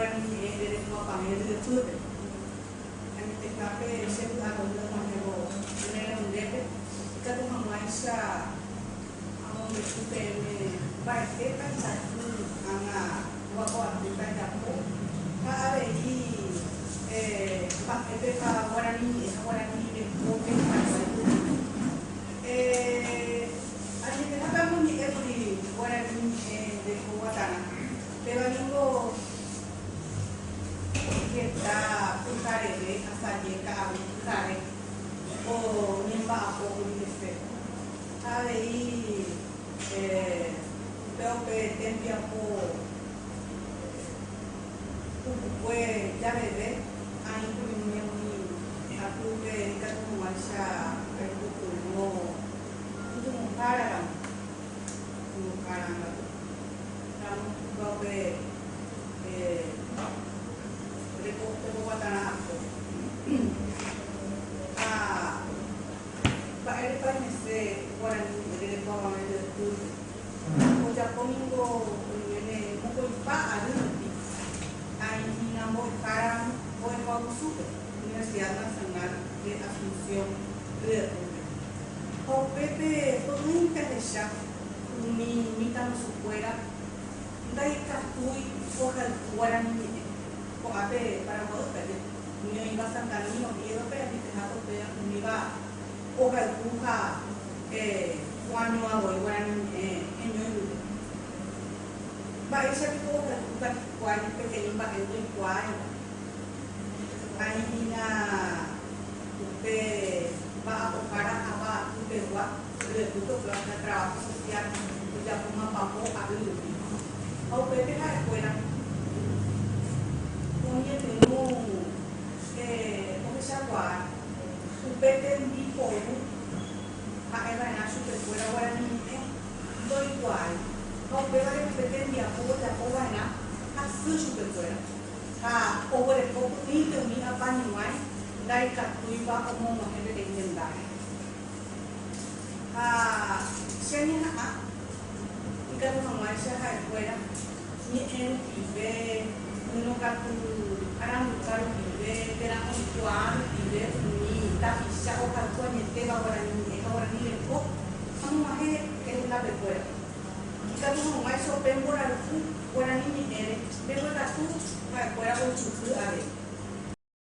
Guarani Ñe'ẽ Rerekuapavẽ ryepýpe. Añetehápe che py'arory ag̃uahẽvo pene renondépe ikatu hag̃uáicha amombe'u peẽme mba'etépa ikatu ág̃a guapo'atýta japo ha avei mba'épepa Guarani Ñe'ẽ ha Guarani rekópe ha'éva. Añetehápe amoñe'ẽkuri Guarani Ñe'ẽ reko guatarã, péva ningo heta pyhareve asaje ka'aguy pyhare oñemba'apókuri hese. Ha avei upéva upe tembiapo pukukue javeve aĩkuri umi atýpe ikatu hag̃uáicha aipytyvõ pytyvõhára ramo, pytyvõhára angatu ramo upéva upe reko tekoguatarã apo. Ha mba'érepa aimese guarani rerekuavavẽ ryepýpe? Ojapo ningo oiméne mokõipa ary rupi aĩ hína mbo'ehára ramo mbo'ehaovusúpe, Universidad Nacional de Asunción ryepýpe. Ha upépe py'ỹinte ahecha umi mitãrusukuéra ndaikatúi ohayhu guarani ñe'ẽ. Ko'ápe Paraguaýpe aje, umi oĩva Santaní, Oviedo-pe añetehápe upéva umíva ohayhu ha oañuã voi guarani ñe'ẽ heñói guive. Mba'éicha piko ohayhúta hikuái peteĩ mba'e ndoikuaáiva? Aĩ hína upe mba'apohára ava aty pegua ryepýpe upéva hína trabajo social ojapóma papo ary rupi. Ha upépe ha'ekuéra oñepyrũ ohechakuaa upe tembiporu ha'eva'erã chupekuéra guarani ñe'ẽ ndoikuaái ha upévare upe tembiapo ojapova'erã hasy chupekuéra ha oguereko py'ỹinte umi apañuãi ndaikatúiva omog̃uahẽ peteĩ hendáre. Ha che añeha'ã ikatu hag̃uáicha ha'ekuéra ñe'ẽ rupive, ỹrõ katu aranduka rupive térã oikuaa rupive umi tapicha ohayhu añetéva guarani ñe'ẽ ha guarani reko amog̃uahẽ hendapekuéra. Ikatu hag̃uáicha upe mborayhu guarani ñe'ẽre mbeguekatu ha'ekuéra oipyhy avei.